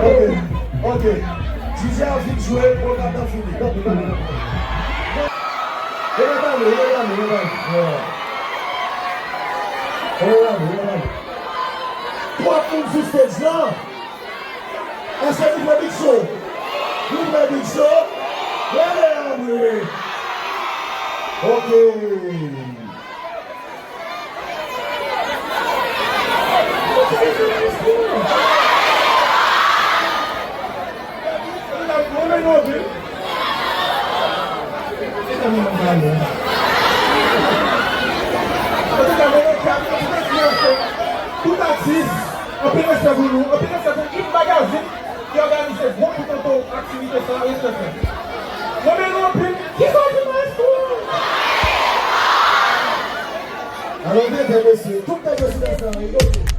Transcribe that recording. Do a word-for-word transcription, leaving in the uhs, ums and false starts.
Ok, ok. DJ a fin jwe, pwogram nan fini. Tanpri, tanpri, tanpri. Remet a nou, remet a nou, remet a nou. Remet a nou, remet a nou. Twa moun sou stage la. Èske nou prè, Big Show? Nou prè, Big Show? Leve a mwen. Ok. Mwen renmen nou anpil. Antouka, mwen nan kad, mwen di anfen, tout atis, anpil respè pou nou, anpil respè pou Hit Magazine ki òganize gwo bout aktivite sa, respè frè. Mwen renmen nou anpil. Kisa w di, maestro? Alò, tenten, mesye. Tout tenten sou lè sa, wi.